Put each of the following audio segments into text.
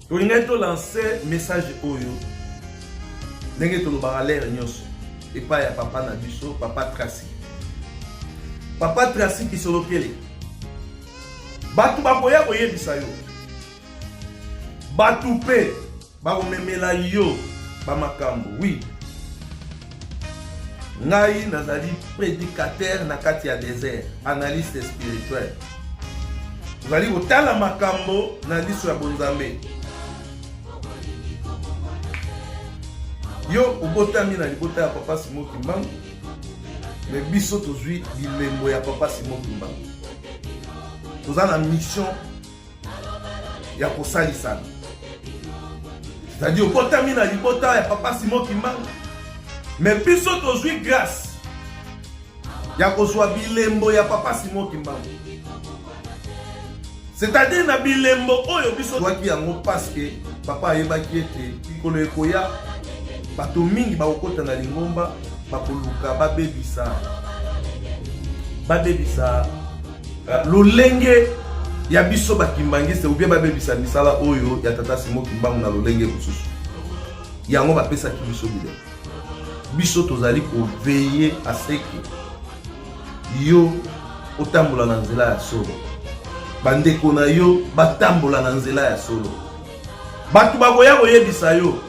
Tolingaki to lancer message oyo ndenge tolobaka lere nyonso epai ya papa na biso, papa Tracy. Papa Tracy Kisolokele, bato bakoya koyebisa yo, bato mpe bakomemela yo bamakambo. Oui, ngai nazali prédicateur na kati ya désert, analyste spirituel. Ozali kotala makambo na liso ya bonzambe. Yo obotami na libota ya papa Simon Kimbangu, me biso tozwi bilembo ya papa Simon Kimbangu. Toza na mission ya kosalisana. C'est-à-dire obotami na libota ya papa Simon Kimbangu, me biso tozwi grâce ya kozwa bilembo ya papa Simon Kimbangu. C'est-à-dire na bilembo oyo biso zwaki yango parce que papa ayebaki ete mikolo ekoya bato mingi bakokota na lingomba, bakoluka babebisa babebisa lolenge ya biso bakimbangiste ou bien babebisa misala oyo ya tata Simon Kimbangu na lolenge mosusu. Yango bapesaki biso bilembo. Biso tozali koveiller à ce que yo otambola na nzela ya solo, bandeko na yo batambola na nzela ya solo. Bato bakoya koyebisa yo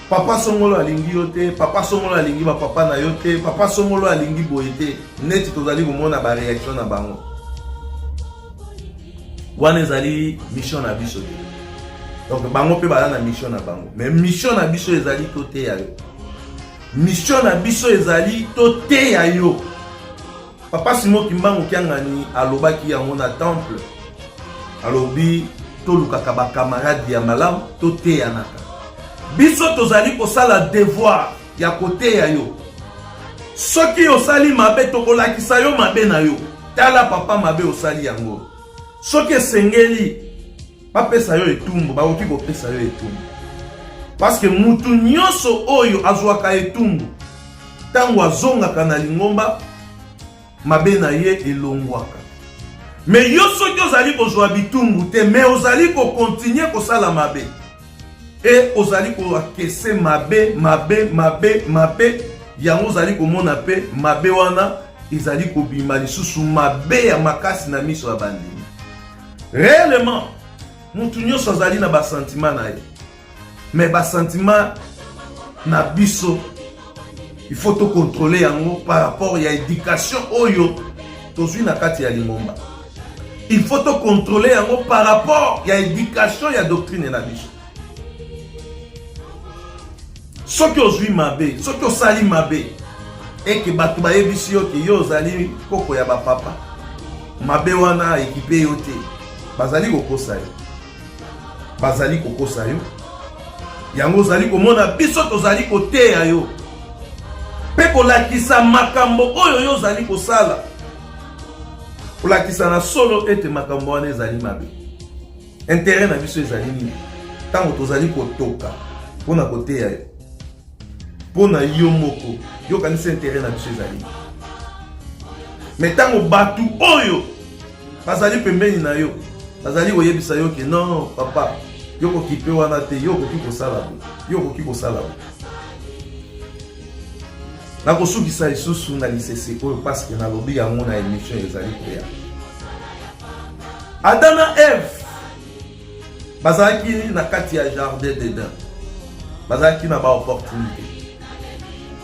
papa songolo alingi yo te, papa songolo alingi bapapa na yo te, papa songolo alingi boye te, neti tozali komona bareaction na bango. Wana ezali mission na biso te. Donc bango mpe baza na mission na bango, mais mission na biso ezali toteya yo. Mission na biso ezali toteya yo. Papa Simon Kimbangu Kiangani alobaki yango na temple, alobi tolukaka bakamarade ya malamu, toteyanaka. Biso tozali kosala devoir ya koteya yo. Soki osali mabe, tokolakisa yo mabe na yo. Tala papa, mabe osali yango. Soki esengeli bapesa yo etumbu, bakoki kopesa yo etumbu. Parce que mutu nyonso oyo azwaka etumbu, ntango azongaka na lingomba, mabe na ye elongwaka. Me yo soki ozali kozwa bitumbu te, me ozali kokontinue kosala mabe, e ozali koakese mabe mabe mabe mabe, yango ozali komona mpe mabe wana ezali kobima lisusu mabe ya makasi na miso ya bandimi. Réellement, mutu nyonso azali na basentiment na ye, mais basentiment na biso il faut tocontrôler yango par rapport ya éducation oyo tozwi na kati ya lingomba. Il faut tocontrôler yango par rapport ya éducation ya doctrine na biso. Soki ozwi mabe, soki osali mabe, eke bato bayebisi yo ke yo ozali koko ya bapapa, mabe wana ekipe yo te, bazali kokosa yo, bazali kokosa yo. Yango ozali komona biso tozali koteya yo mpe kolakisa makambo oyo yo ozali kosala, kolakisa na solo ete makambo wana ezali mabe. Intérêt na biso ezali nini ntango tozali kotoka mpo na koteya yo? Mpo na yo moko, yokanisi intérêt na biso ezali nini? Me ntango bato oyo bazali pembeni na yo bazali koyebisa yo ke non papa, yo kokipe wana te, yo okoki kosala boye, yo okoki kosala boye. Nakosukisa lisusu na lisese oyo parce que nalobi yango na émission ezali koya. Adam na Eve bazalaki na kati ya jardin d'Eden, bazalaki na baopportunité,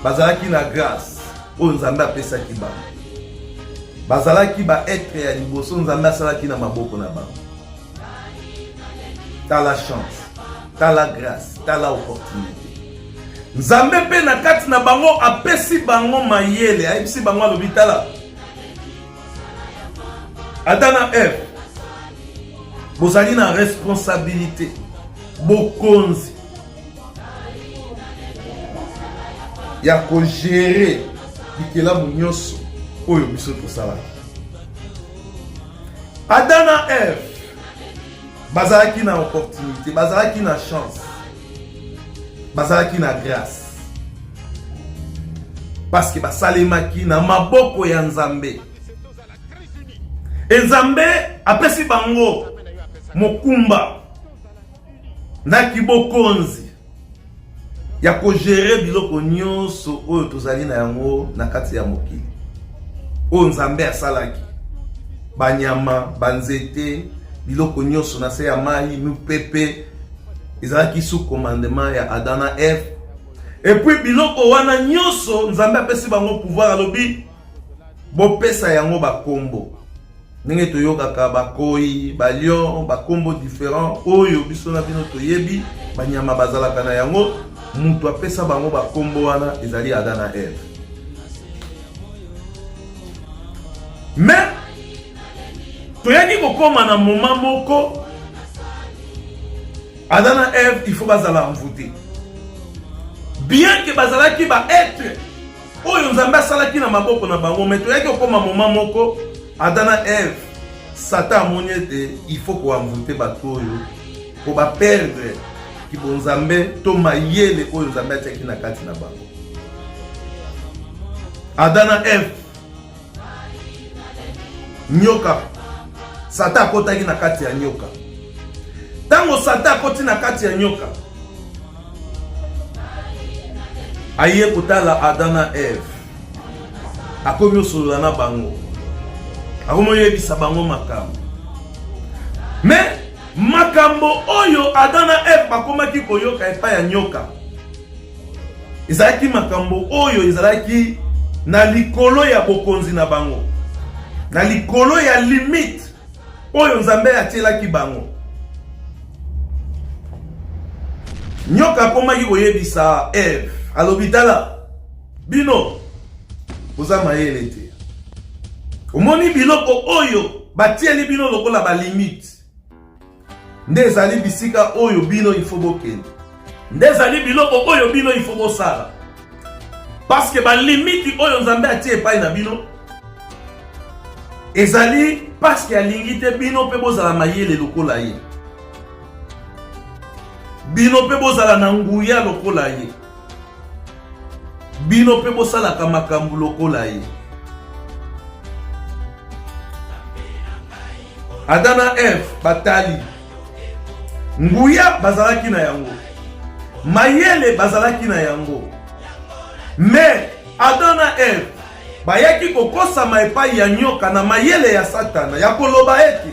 bazalaki na grâce oyo Nzambe apesaki bango, bazalaki ba être ya liboso Nzambe asalaki na maboko na bango. Tala chance, tala grâce, tala opportunité. Nzambe mpe na kati na bango apesi bango mayele, ayebisi bango, alobi tala Adam na Eve, bozali na responsabilité, bokonzi ya kogere bikelamu nyonso oyo biso tosalaka. Adam na Eve bazalaki na opportunité, bazalaki na chance, bazalaki na grâce, parce que basalemaki na maboko ya Nzambe. E Nzambe apesi bango mokumba. na kibokonzi ya kogere biloko nyonso oyo tozali na yango na kati ya mokili oyo Nzambe asalaki, banyama, banzete, biloko nyonso na se ya mai, mipepe, ezalaki sous commandement ya Adam na Eve. Et puis biloko wana nyonso Nzambe apesi bango pouvoir, alobi bopesa yango bakombo. Ndenge toyokaka bakoyi, ba lion, bakombo different oyo biso na bino toyebi, banyama bazalaka na yango, mutu apesa bango bakombo wana ezali Adam na Eve. Mais toyaki kokoma na moment moko Adam na Eve il faut bazala envoûté. Bien que bazalaki ba être oyo Nzambe asalaki na maboko na bango, mais toyaki kokoma moment moko Adam na Eve, Satan amoni ete il faut ko envoûter bato oyo po ba perdre kibonzambe to mayele oyo Nzambe atiaki na kati na bango. Adam na Eve, nyoka, Satan akotaki na kati ya nyoka. Tango Satan akoti na kati ya nyoka, aye kotala Adam na Eve, akomi osolola na bango, akomi oyebisa bango makambo. Mais makambo oyo Adam na Eve bakomaki koyoka epai ya nyoka ezalaki makambo oyo ezalaki na likolo ya bokonzi na bango, na likolo ya limite oyo Nzambe atielaki bango. Nyoka akomaki koyebisa Eve, alobi tala bino boza mayele te, omoni biloko oyo batieli bino lokola ba limite nde ezali bisika oyo bino il faut bokende, nde ezali biloko oyo bino il faut bosala, parce que ba limite oyo Nzambe atie epai na bino ezali parce que alingi te bino mpe bozala mayele lokola ye, bino mpe bozala na nguya lokola ye, bino mpe bosalaka makambo lokola ye. Adam na Eve batali nguya bazalaki na yango, mayele bazalaki na yango, mais Adam na Eve bayaki kokosama epai ya nyoka na mayele ya Satana ya koloba ete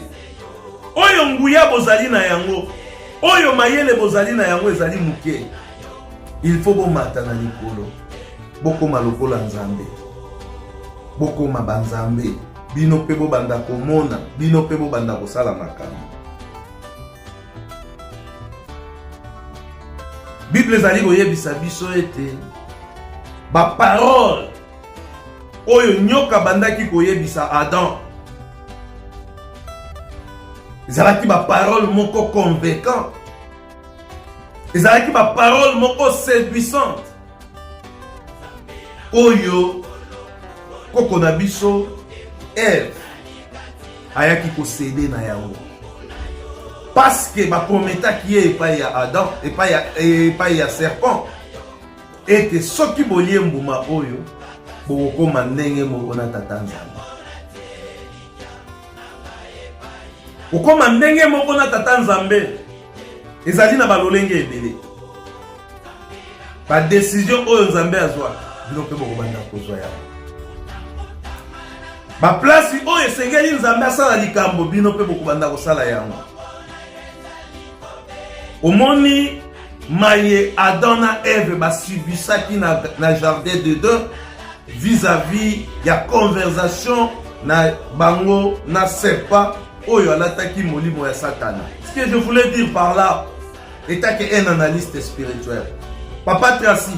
oyo nguya bozali na yango, oyo mayele bozali na yango ezali moke, il faut bomata na likolo, bokoma lokola Nzambe, bokoma banzambe, bino mpe bobanda komona, bino mpe bobanda kosala makambo. Bible ezali koyebisa biso ete ba parole oyo nyoka bandaki koyebisa Adam ezalaki ba parole moko convaincant, ezalaki ba parole moko séduisante oyo koko na biso Eve ayaki kosede na yango parce que baprometaki ye epai ya Adam, epai ya serpent ete soki bolie mbuma oyo bokokoma ndenge moko na Tata Nzambe. Kokoma ndenge moko na Tata Nzambe ezali na balolenge ebele. Ba decision oyo Nzambe azwa, bino mpe bokobanda kozwa yango. Ba place oyo esengeli Nzambe asala likambo, bino mpe bokobanda kosala yango. Omoni maye Adam na Eve basubisaki na, na jardin d'Eden vis-à-vis ya conversation na bango na serpent oyo alataki molimo ya Satana. Ce que je voulais dire par là, étant que un analyste spirituel, Papa Tracy,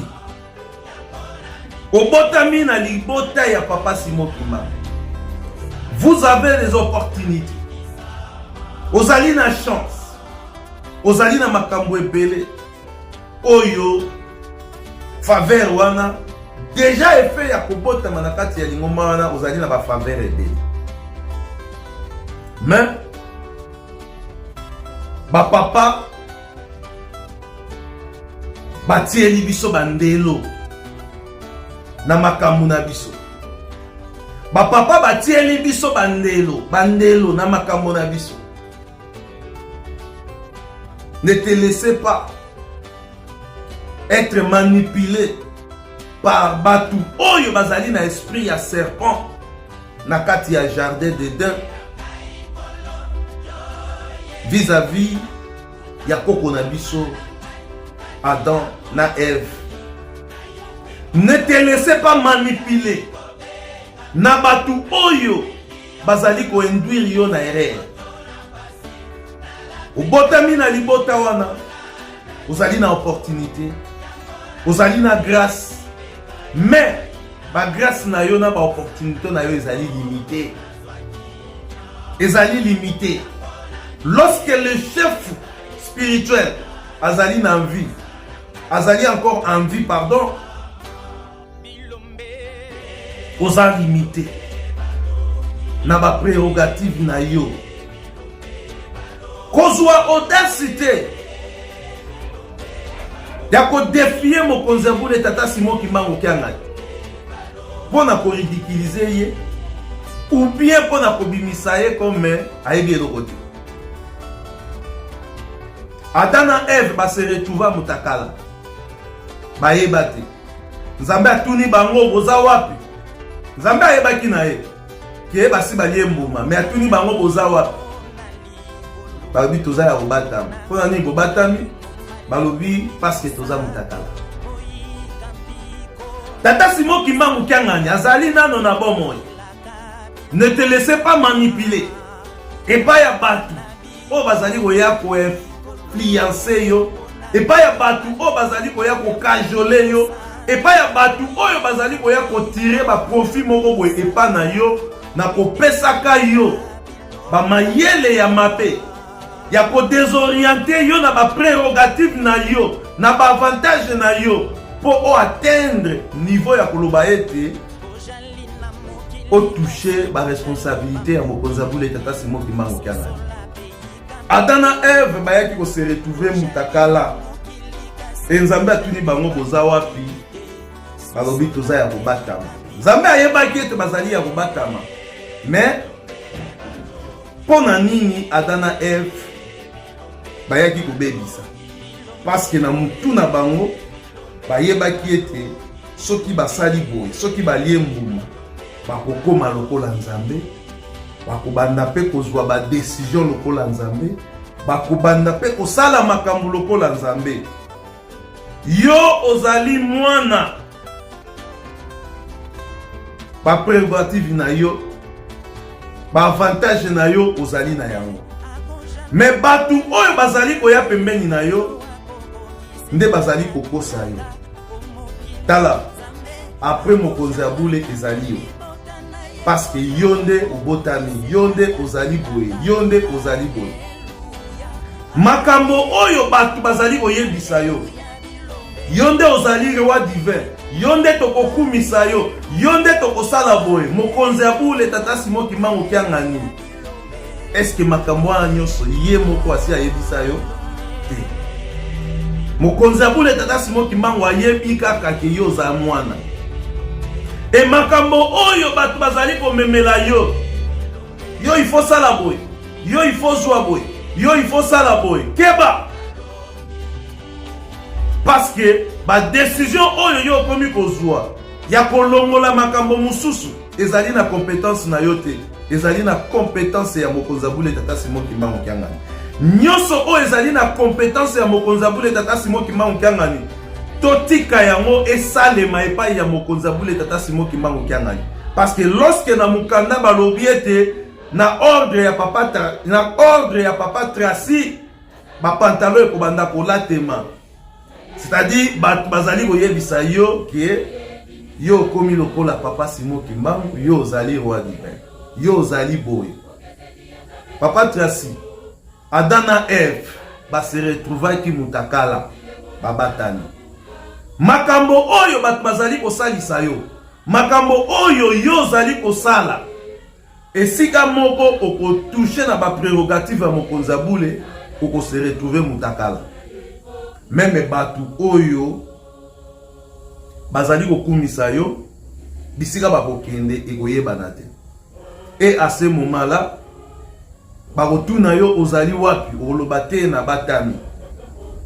obotami na libota ya Papa Simon Kimbangu, vous avez des opportunités, ozali na chance, ozali na makambo ebele oyo faveur wana deja effet ya kobotama na kati ya lingomba wana, ozali na ba faveur ebele. Mais ba papa batieli biso bandelo na makambo na biso, ba papa batieli biso bandelo, bandelo na makambo na biso. Ne te laissez pas être manipulé par bato oyo bazali na esprit ya serpent na kati ya jardin d'Eden vis-à-vis ya koko na biso Adam na Ève. Ne te laissez pas manipuler na bato oyo bazali koinduire yo na erreur. Obotami na libota wana, ozali na opportunité, ozali na grâce, mais ba grâce na yo na ba opportunité na yo ezali limité. Ezali limité. Lorsque le chef spirituel azali na vie, azali encore en vie, pardon, oza limité na ba prérogative na yo. Kozwa audace te ya kodefie mokonzi ya bule tata Simon Kimbangu Kiangani mpo na koridikilize ye ou bien mpo na kobimisa ye comme ayebi eloko te. Adam na Eve ba se retrouva mutakala, bayeba te. Nzambe atuni bango boza wapi? Nzambe ayebaki na ye ke basi balie mbuma, me atuni bango boza wapi? Balobi toza ya kobatama. Mpo na nini bobatami? Balobi parce que toza mutakala. Tata Simon Kimbangu Kiangani azali nano na bomoi. Ne te laissez pas manipuler epai ya bato oyo bazali koya koinfluence yo, epai ya bato oyo bazali koya kokajole yo, epai ya bato oyo bazali koya kotire baprofit moko boye epai na yo na kopesaka yo bamayele ya mabe ya kodesoriente yo na baprerogative na yo na baavantage na yo mpo oatteindre niveau ya koloba ete otouche baresponsabilité ya mokonzi ya bule tata Simon Kimbangu Kiangani. Adam na Eve bayaki kose retrouver mutakala e Nzambe atuni bango boza wapi? Balobi toza ya kobatama. Nzambe ayebaki ete bazali ya kobatama, mais mpo na nini Adam na Eve bayaki kobebisa? Parce que na mutu na bango bayebaki ete soki basali boye, soki balie mbuma, bakokoma lokola Nzambe, bakobanda mpe kozwa badesizio lokola Nzambe, bakobanda mpe kosala makambo lokola Nzambe. Yo ozali mwana, baprerogative na yo, baavantage na yo ozali na yango, me bato oyo bazali koya pembeni na yo nde bazali kokosa yo. Tala, apres mokonzi ya bule ezali yo, parce que yo nde obotami, yo nde ozali boye, yo nde ozali boye. Makambo oyo bato bazali koyebisa yo, yo nde ozali roi divin, yo nde tokokumisa yo, yo nde tokosala boye. Mokonzi ya bule tata Simon Kimbangu Kiangani, Est-ce que makambo wana nyonso ye moko asi ayebisa yo te? Mokonzi ya bule tata Simon Kimbangu ayebi kaka ke yo oza mwana. E makambo oyo bato bazali komemela yo, yo il faut sala boye, yo il faut zwa boye, yo il faut sala boye. Keba! Parce que ba décision oyo yo okomi kozwa ya kolongola makambo mosusu ezali na compétence na yo te, ezali na compétence ya mokonzi ya bule tata Simon Kimbangu Kiangani. Nyonso oyo ezali na compétence ya mokonzi ya bule tata Simon Kimbangu Kiangani, totika yango esalema epai ya mokonzi ya bule tata Simon Kimbangu Kiangani. Parce que lorsque na mokanda balobi ete na ordre ya papa, na ordre ya papa Tracy ba pantalon ekobanda kolatema, c'est-à-dire bato bazali koyebisa yo ke yo okomi lokola papa Simon Kimbangu, yo ozali roi divin, yo ozali boye. Papa Tracy, Adam na Eve ba se retrouvaki mutakala, babatani. Makambo oyo bato bazali kosalisa yo, makambo oyo yo ozali kosala, esika moko okotouche na ba prérogative ya mokonzi ya bule, okose retrouver mutakala. Meme bato oyo bazali kokumisa yo, bisika bakokende ekoyebana te. Et à ce moment-là, bakotuna yo ozali wapi, okoloba te na batami.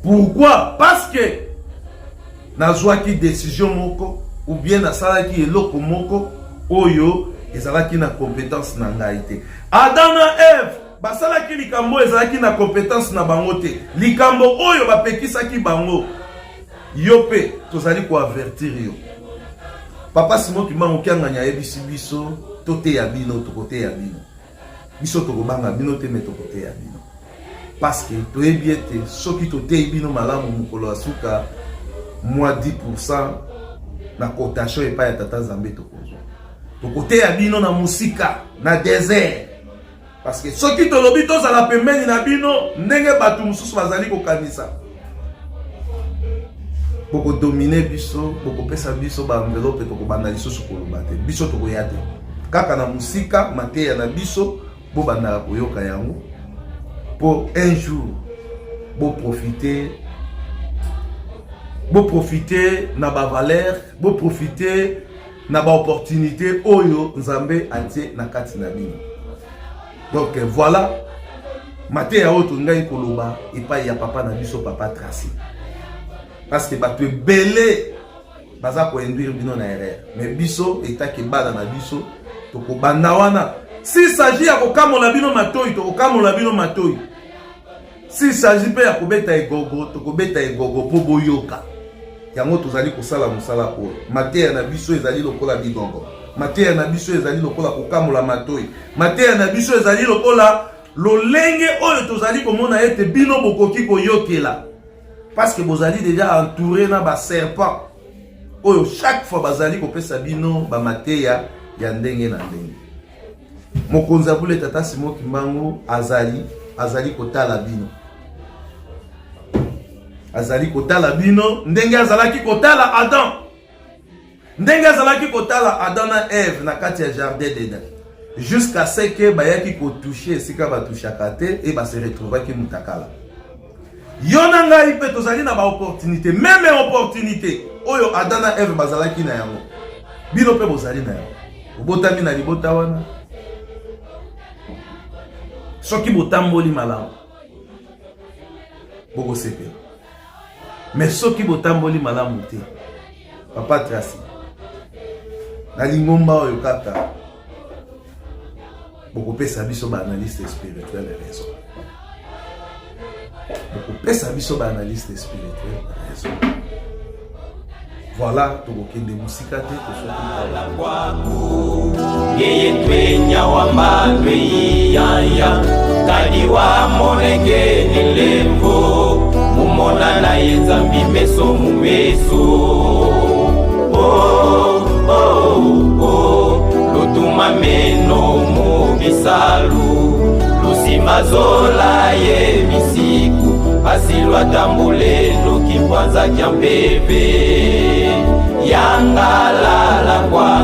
Pourquoi? Parce que nazwaki décision moko ou bien nasalaki eloko moko oyo ezalaki na compétence na ngai te. Adam na Eve basalaki likambo oyo ezalaki na compétence na bango te, likambo oyo bapekisaki bango. Yo mpe tozali koavertir yo. Papa Simon Kimbangu Kiangani ayebisi biso toteya bino, tokoteya bino. Biso tokobanga bino te, mais tokoteya bino parce que toyebi ete soki toteyi bino malamu, mokolo ya suka mwa 10% na cotation epai ya Tata Nzambe tokozwa. Tokoteya bino na mosika, na désert, parce que soki tolobi tozala pembeni na bino ndenge bato mosusu bazali kokanisa, bokodominer biso, bokopesa biso baenveloppe, tokobanda lisusu koloba te. Biso tokoya te, kaka na mosika. Mateya na biso bobandaka koyoka yango mpo un jour boprofite, boprofite na bavaleur, boprofite na baopportunité oyo Nzambe atie na kati na bino. Donc voilà mateya oyo tolingai koloba epai ya papa na biso, papa Tracy, parce que bato ebele baza koinduire bino na erreur. Mais biso etake bana na biso, tokobanda wana. S'il s'agit ya kokamola bino matoi, tokokamola bino matoi. S'il s'agit mpe ya kobeta egogo, tokobeta egogo mpo boyoka yango. Tozali kosala mosala oyo. Mateya na biso ezali lokola bigongo, mateya na biso ezali lokola kokamola matoi, mateya na biso ezali lokola lolenge oyo tozali komona ete bino bokoki koyokela, parce que bozali déjà entouré na baserpent oyo chaque fois bazali kopesa bino bamateya ya ndenge na ndenge. Mokonzi ya bule, Tata Simon Kimbangu, azali kotala bino, azali kotala bino ndenge azalaki kotala Adam, ndenge azalaki kotala Adam na Eve na kati ya jardin d'Eden, jusqu'à ce que bayaki kotoucher esika batouchaka te e base retrouvaki mutakala. Yo na ngai mpe tozali na baopportunité, même opportunité oyo Adam na Eve bazalaki na yango, bino mpe bozali na yango. Obotami na libota wana, soki botamboli malamu, bokosepela, mais soki botamboli malamu te, papa Tracy, na lingomba oyo kaka bokopesa biso baanalyste spirituel raison, bokopesa biso baanalyste spirituel raison. Voilà, tokokende mosika te. Kwaku ngeye twenya wa mandwe yaya kadi wa moneke ni lemvo mumona na ye Nzambi meso mu meso oh, oh, oh. Lutuma meno mu bisalu lusima zola ye misiku pasi lwatambule nukimpwanza kya mpeve yangalala kwa.